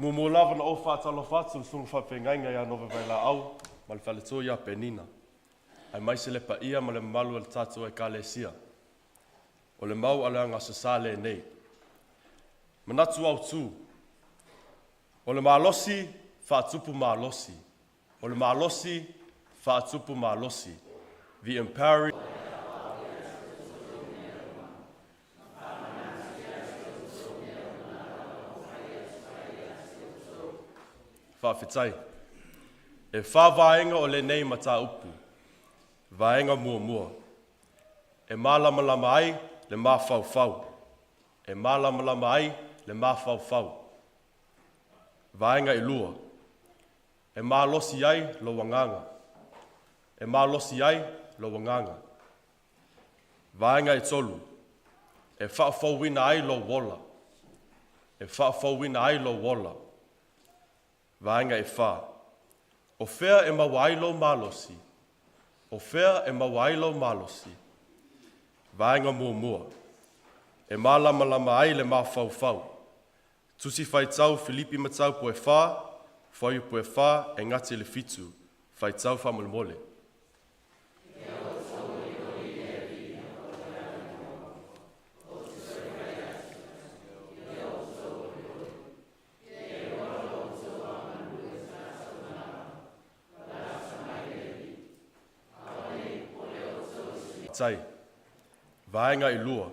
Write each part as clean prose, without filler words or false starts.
Muamua lava ona ou faatalofa atu i le susuga faafeagaiga ia Nova Vailaau ma le faletua ia Penina, aemaise le paia ma le mamalu o le tatou Ekalesia. O le mau a le Aso Sa lenei. Manatu autu, o le malosi faatupu malosi. O le malosi faatupu malosi. The empowering Faafetai. E fa vaega o lenei mataupu. Vaega muamua. E malamalama ai le mafaufau. E malamalama ai le mafaufau. Vaega e lua. E malosi ai lou agaga. E malosi ai lou agaga. Vaega e tolu. E faafouina ai lou ola. E faafouina ai lou ola. Vaega e fa. O fea e maua ai lou malosi. O fea e maua ai lou malosi. Vaega muamua. E malamalama ai le mafaufau. Tusi Faitau Filipi Mataupu e 4, fuaiupu e 4 e gata i le 7. Faitau faamolemole. Tai. Vaega e lua.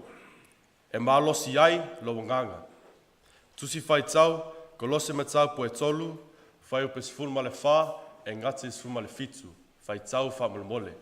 E malosi ai lou agaga. Tusi Faitau, Kolose Mataupu e 3, fuaiupu 14, e gata i le 17. Faitau faamolemole.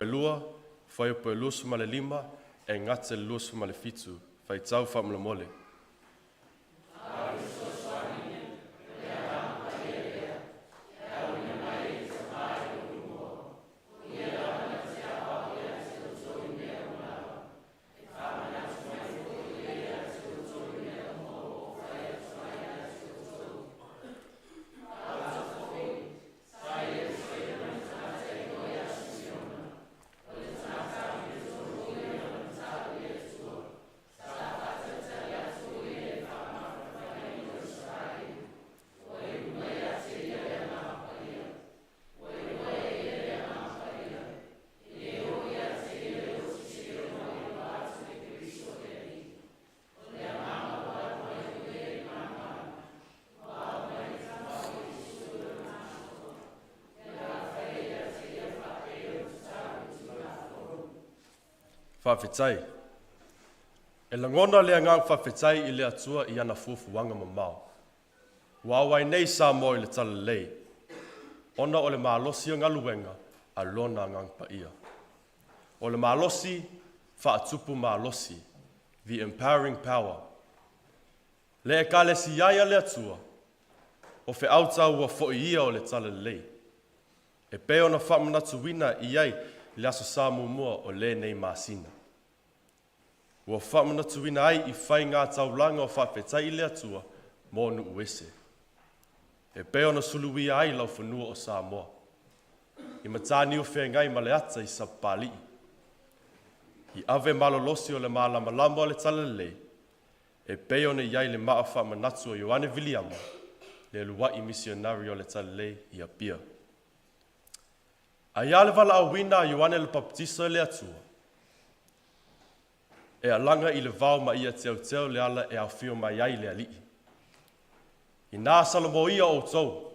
Lua, fuaiupu e 25, e gata i le 27. Faitau faamolemole. Faafetai. E lagona le agaga faafetai i le Atua i ana fuafuaga mamao. Ua auai nei Samoa i le talalelei. ona o le malosi o galuega a Lona Agaga Paia. O le malosi faatupu malosi, the empowering power. Le Ekalesia ai a le Atua, o feau taua foi ia o le Talalelei, e pei ona faamanatuina i ai i le Aso Sa muamua o lenei masina. Ua faamanatuina ai i faiga taulaga o faafetai i le Atua mo nuu ese, e pei ona suluia ai laufanua o Samoa, i mataniu feagai ma le ata i Sapapalii, i ave malolosi o le malamalama o le Talalelei, e pei ona i ai le maa faamanatu o Ioane Viliama, le uluai misionari o le Talalelei i Apia. Ae a le valaauina a Ioane le Papatiso e le Atua, e alaga i le vao ma ia teuteu le ala e afio mai ai le Alii. Inā salomoia outou,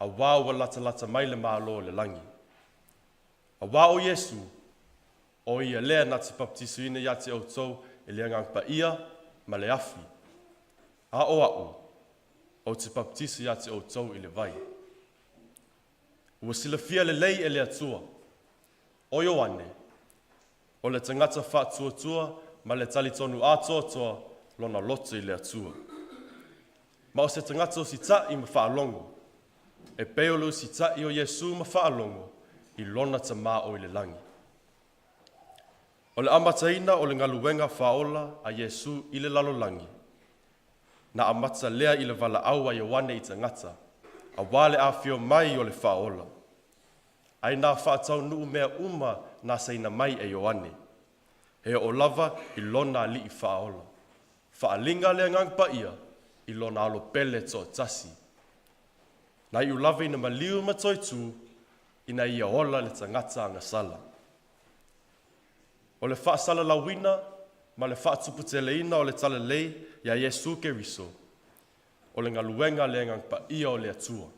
auā ua latalata mai le Malo o le lagi. Auā o Iesu, o ia lea na te papatisoina ia te outou e le Agaga Paia ma le afi. A o a'u, ou te papatiso ia te outou i le vai. Ua silafia lelei e le Atua, o Ioane, o le tagata faatuatua ma le talitonu atoatoa lona loto i le Atua. Ma o se tagata usita'i ma faalogo, e pei o le usita'i o Iesu ma faalogo i lona Tamā o i le lagi. O le amataina o le galuega faaola a Iesu i le lalolagi, na amata lea i le valaau a Ioane i tagata, auā le afio mai o le Faaola. Ai na faataunuu mea uma na saina mai e Ioane, e oo lava i lona Alii Faaola. Faaaliga a le Agaga Paia i lona alo pele toatasi. Na iu lava ina maliu ma toe tu, ina ia ola le tagata agasala. O le faasalalauina ma le faatuputeleina o le Talalelei ia Iesu Keriso, o le galuega a le Agaga Paia o le Atua.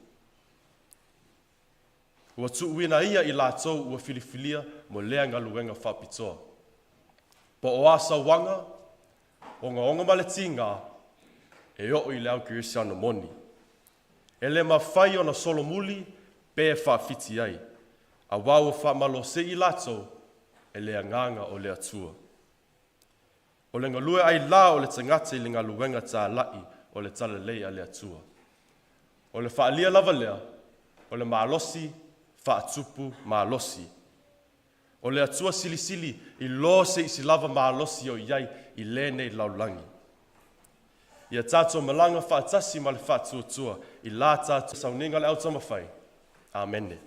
Ua tuuina ia i latou ua filifilia mo lea galuega faapitoa. Po o a sauaga, ogaoga ma le tiga, e oo i le au kerisiano moni. E le mafai ona solomuli pe faafiti ai, auā ua faamalosi'i latou e le Agaga o le Atua. O le galue ailā o le tagata i le galuega tāla'i o le Talalelei a le Atua. O le faaalia lava lea, o le malosi faatupu malosi. O le Atua silisili i lo se isi lava malosi o i ai i lenei lalolagi. Ia tatou malaga faatasi ma le faatuatua i la tatou sauniga o le au taumafai. Amene.